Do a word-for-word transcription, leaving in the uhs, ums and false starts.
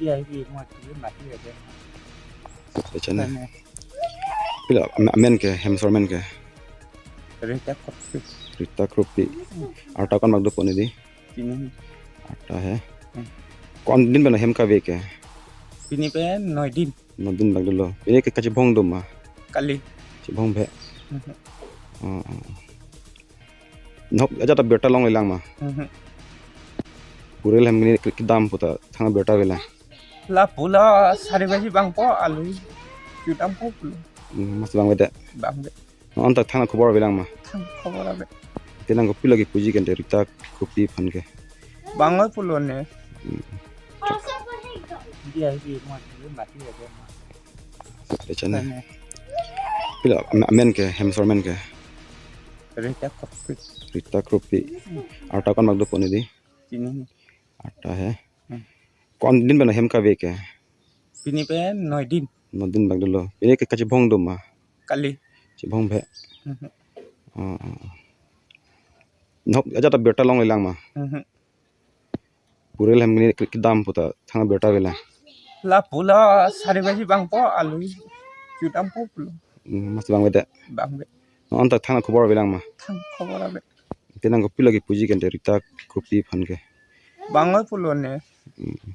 Iya, iya, mati, mati aja. Kacharli ne. Mane. Pilo, am-, amen ke, hem asor amen ke. Rita Kropi. Rita Kropi. Arta ko-an bak dopo ne di? Pini. Arta he. Hmm. Ko-an din pen hem kave ke? Pini pen noi din. Noi din bak dolo. Pini ke kachebong do ma? Kali. Chebong be. Hmm. Oh, oh. Nahok ajat ta birta longlelang ma? Mhm. Purel hem hini ke-, kedam puta thangnat birta avelang? Lapu la sari baji bangpo, alui kedampo pulo. Hmm, mas bang avedet? Bang avedet. Non ta thangnat khobor avelang ma? Thang khobor ave. Te nang kopilo kepuji ke ante Rita Kropi aphan ke? Bang oi pulo ne. Hmm. Iya, iya, mati, mati aja. Kacharli ne. Mane. Pilo, am-, amen ke, hem asor amen ke? Rita Kropi. Rita Kropi. Arta ko-an bak dopo ne di? Pini. Arta he. Hmm. Ko-an din pen hem kave ke? Pini pen noi din. Noi din bak dolo. Pini ke kachebong do ma? Kali. Chebong be. Mhm. Oh, oh, oh. Nahok ajat ta birta longlelang ma? Mhm. Purel hem hini ke-, kedam puta thangnat birta avelang? Lapu la sari baji bangpo, alui kedampo pulo. Hmm, mas bang avedet? Bang avedet. Non ta thangnat khobor avelang ma? Thang khobor ave. Te nang kopilo kepuji ke ante Rita Kropi aphan ke? Bang oi pulo ne. Hmm.